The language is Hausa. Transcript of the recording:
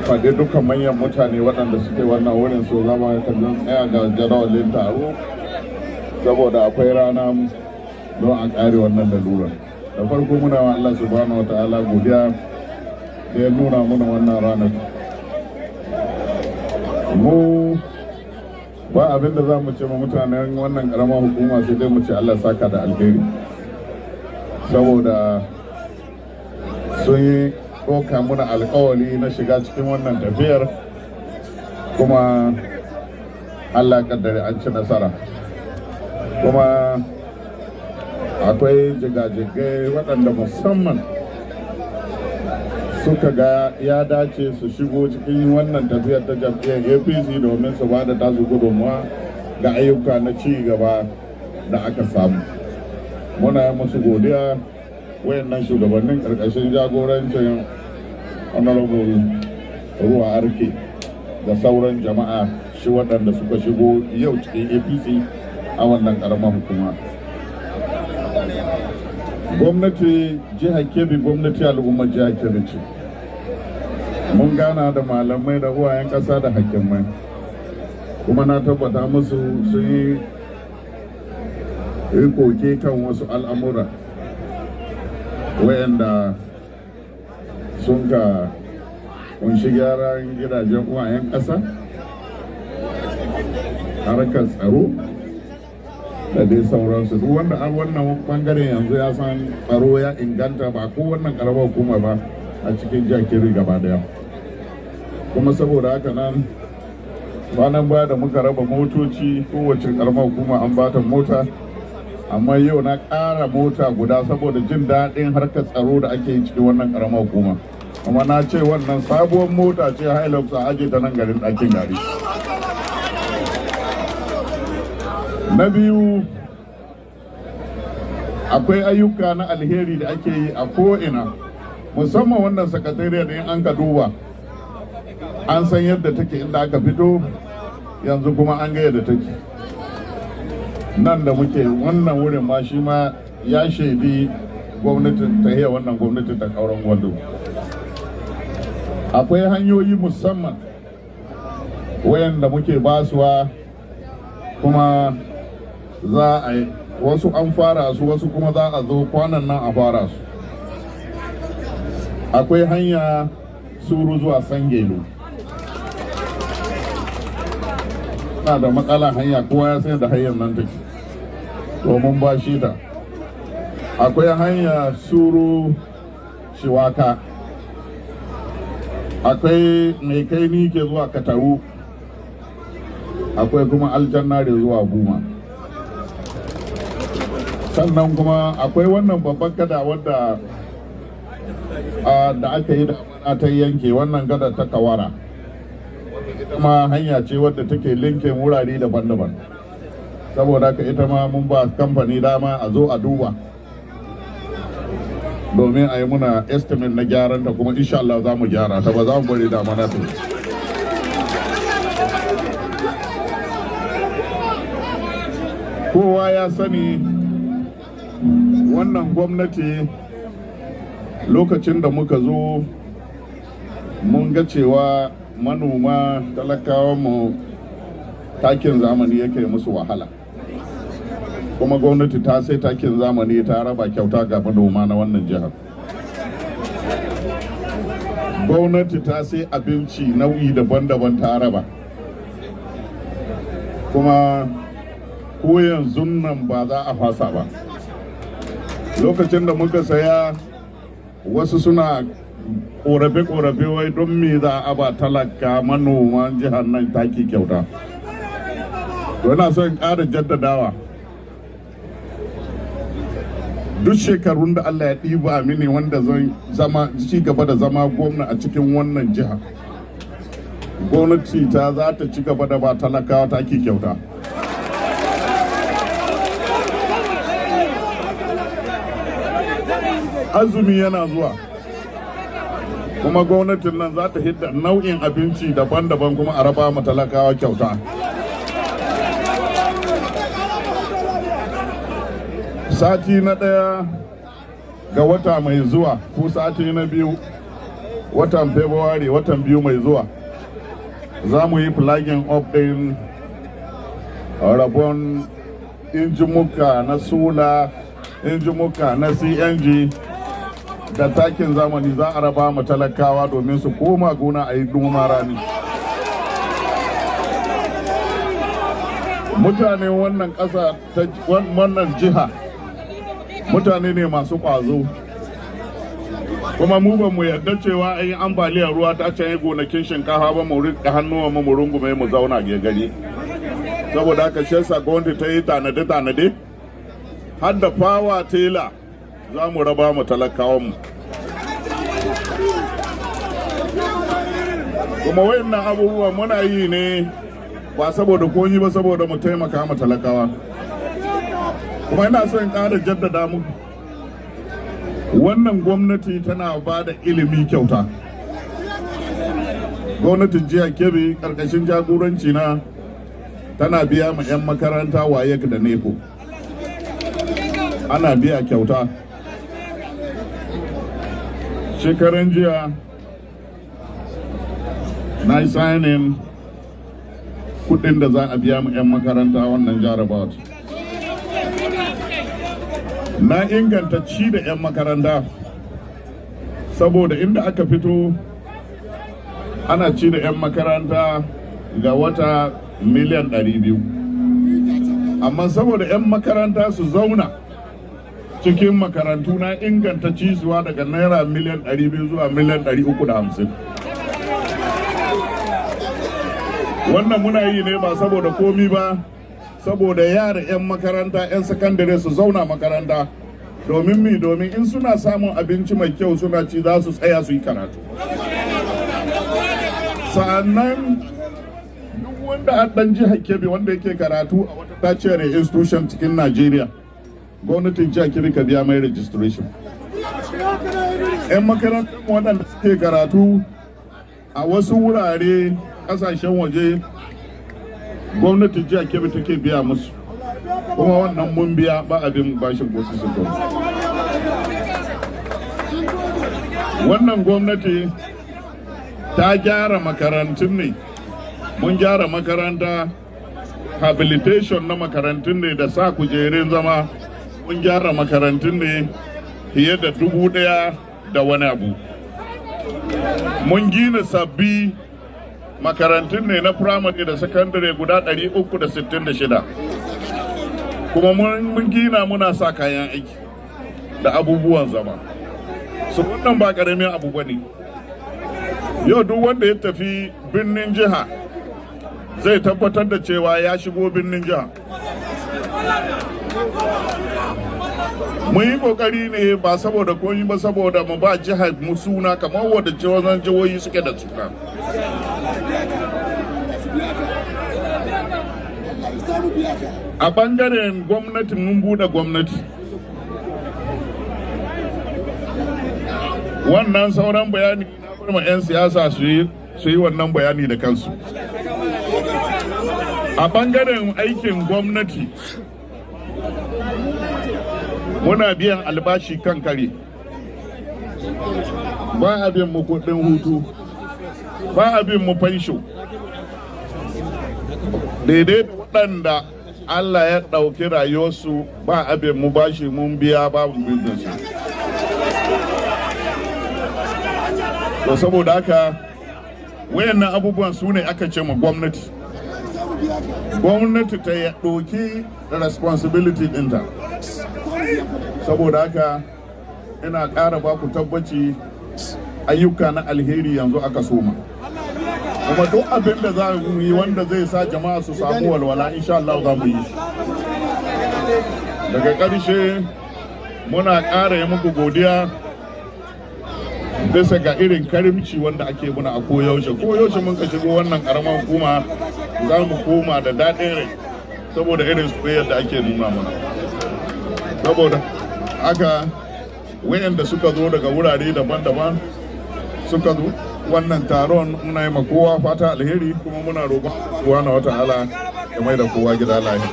Faɗi dukkan manyan mutane waɗanda suke wannan wurin, so zama kan tsaya ga jadawalin taro, saboda akwai rana don a ƙare wannan lalurar. Da farko, muna wa Allah Subhanahu wa Ta'ala godiya da ya nuna muna wannan ranar. Mu ba abin da za mu ce ma mutanen wannan karamar hukuma, sai dai mu ce Allah saka da alheri, saboda sun yi ɗauka muna alkawari na shiga cikin wannan tafiyar, kuma Allah kaddare an ci nasara. Kuma akwai jigajigai waɗanda musamman suka ga ya dace su shigo cikin wannan tafiyar ta jam'iyyar APC domin su ba da tasu gudunmuwa ga ayyuka na ci gaba da aka samu. Muna yi musu godiya, wayannan shugabannin, karkashin jagorancin Honorable Ruwa Arke da sauran jama'a shi waɗanda suka shigo yau cikin APC a wannan ƙaramar hukuma. Gwamnati jihar Kebbi, gwamnati al'ummar jihar Kebbi ce. Mun gana da malamai da uwayen ƙasa da hakimai, kuma na tabbata musu sun yi koke kan wasu al'amura wayanda sun ka kunshi gyaran gidajen uwayen ƙasa, harkar tsaro da dai sauransu. Duk wanda a wannan bangaren yanzu ya san tsaro ya inganta, ba ko wannan karamar hukuma ba, a cikin Jakiri gaba daya. Kuma saboda haka nan, kwanan baya da muka raba motoci, kowace karamar hukuma an bata mota, amma yau na ƙara mota guda saboda jin daɗin harkar tsaro da ake yi cikin wannan karamar hukuma. Amma na ce wannan sabuwar mota ce, Hilux, a aje ta nan garin Ɗakin Gari. Na biyu, akwai ayyuka na alheri da ake yi a ko'ina, musamman wannan sakatariyar da in an ka duba an san yadda take inda aka fito, yanzu kuma an ga yadda take nan da muke wannan wurin ma. Shi ma ya shaidi gwamnatin tahiyar wannan gwamnati ta Kauran Gwandu. Akwai hanyoyi musamman wayanda muke basuwa, kuma za a yi wasu an fara su, wasu kuma za a zo kwanan nan a fara su. Akwai hanya Suru zuwa Sangelu, na da matsala hanya, kowa ya san da hanyar nan take, domin ba shi ta. Akwai hanya Suru Shiwaka, akwai mai kai ni ke zuwa Kataru, akwai kuma Aljannare zuwa Guma. Sannan kuma akwai wannan babban gada wadda da aka yi da ta yanke, wannan gada ta Kawara. Ita ma hanya ce wadda take linkin wurare daban-daban. Saboda haka ita ma mun ba kamfani dama a zo a duba domin a yi muna estimate na gyaran ta, kuma insha Allah za mu gyara ta, ba za mu bari dama na ta. Kowa ya sani wannan gwamnati, lokacin da muka zo, mun ga cewa manoma talakawa mu takin zamani yake musu wahala, kuma gwamnati ta sai takin zamani ta raba kyauta ga manoma na wannan jihar. Gwamnati ta sai abinci nau'i daban-daban ta raba, kuma ko yanzu nan ba za a fasa ba. Lokacin da muka saya, wasu suna korafe-korafe, wai don me za a ba talaka manoman jihar nan taki kyauta? To, ina son ƙara jaddadawa, duk shekarun da Allah ya ɗiba mini wanda zan zama ci gaba da zama gwamna a cikin wannan jiha, gwamnati ta za ta ci gaba da ba talakawa taki kyauta. Azumi yana zuwa, kuma gwamnatin nan za ta hidda nau'in abinci daban-daban kuma a raba ma talakawa kyauta. Sati na ɗaya ga wata mai zuwa ko sati na biyu, Watan February, watan 2 mai zuwa, za mu yi flagging up din rabon injimuka na solar, injimuka na CNG da takin zamani. Za a raba mu talakawa domin su koma gona a yi noma rani. Mutane wannan ƙasa ta wannan jiha mutane ne masu ƙwazo, kuma mu ba mu yarda cewa an yi ambaliyar ruwa ta canye gonakin shinkafa ba mu riƙe hannuwan mu rungume mu zauna gari. Saboda haka shi yasa gwamnati ta yi tanade-tanade, har da power tiller za mu raba mu talakawan mu. Kuma wayannan abubuwan muna yi ne ba saboda komi ba, saboda mu taimaka ma talakawa. Kuma ina son in ƙara jaddada muku, wannan gwamnati tana ba da ilimi kyauta. Gwamnatin jihar Kebbi ƙarƙashin jagoranci na tana biya ma 'yan makaranta WAEC da NECO, ana biya kyauta. Shekaran jiya na yi signing kudin da za a biya mu 'yan makaranta wannan jarabawa. Na inganta ci da 'yan makaranta, saboda inda aka fito ana ci da 'yan makaranta ga wata miliyan 200, amma saboda 'yan makaranta su zauna cikin makarantu na inganta cisuwa daga naira miliyan 200 zuwa miliyan 350. Wannan muna yi ne ba saboda komi ba, saboda yara 'yan makaranta 'yan sakandare su zauna makaranta. Domin mi? Domin in suna samun abinci mai kyau suna ci, za su tsaya su yi karatu. Sa'annan duk wanda a dan jihar Kebbi wanda yake karatu a wata tertiary institution cikin Najeriya, gwamnatin jihar Kebbi ka biya mai registration. 'Yan makarantar waɗanda suke karatu a wasu wurare ƙasashen waje, gwamnatin jihar Kebbi take biya musu, kuma wannan mun biya, ba abin bashin ko su. Wannan gwamnati ta gyara makarantun ne, mun gyara makaranta, habilitation na makarantun ne da sa kujerun zama. Mun gyara makarantun ne fiye da 1000 da wani abu. Mun gina sabbi makarantun ne na firamare da sakandare guda 366, kuma mun gina muna sa kayan aiki da abubuwan zama. Su wannan ba karamin abu ba ne. Yau duk wanda ya tafi birnin jiha zai tabbatar da cewa ya shigo birnin jiha. Mun yi kokari ne ba saboda komi ba, saboda mu ba jihar mu suna kamar wadda jihohin jihohi suke da suna. A bangaren gwamnati mun bude gwamnati. Wannan sauran bayani na bar ma 'yan siyasa su yi wannan bayani da kansu. A bangaren aikin gwamnati muna biyan albashi kan kare, ba a bin mu kudin hutu, ba a bin mu fansho. Daidai da waɗanda Allah ya ɗauki rayuwarsu, ba a bin mu bashi, mun biya, ba mu bin su. To saboda haka wayannan abubuwan su ne aka ce ma gwamnati. Gwamnati ta ɗauki responsibility ɗinta. Saboda haka ina ƙara ba ku tabbaci, ayyuka na alheri yanzu aka soma. Kuma duk abin da za mu yi wanda zai sa jama'a su samu walwala, insha Allah za mu yi shi. Daga ƙarshe muna ƙara yi muku godiya bisa ga irin karimci wanda ake muna a koyaushe. Koyaushe mun ka shigo wannan ƙaramar hukuma, za mu koma da daɗin rai saboda irin soyayyar da ake nuna mana. Saboda haka wayanda suka zo daga wurare daban-daban suka zo wannan taron, muna yi ma kowa fata alheri, kuma muna roƙon subhanahu wata'ala ya mai da kowa gida lafiya.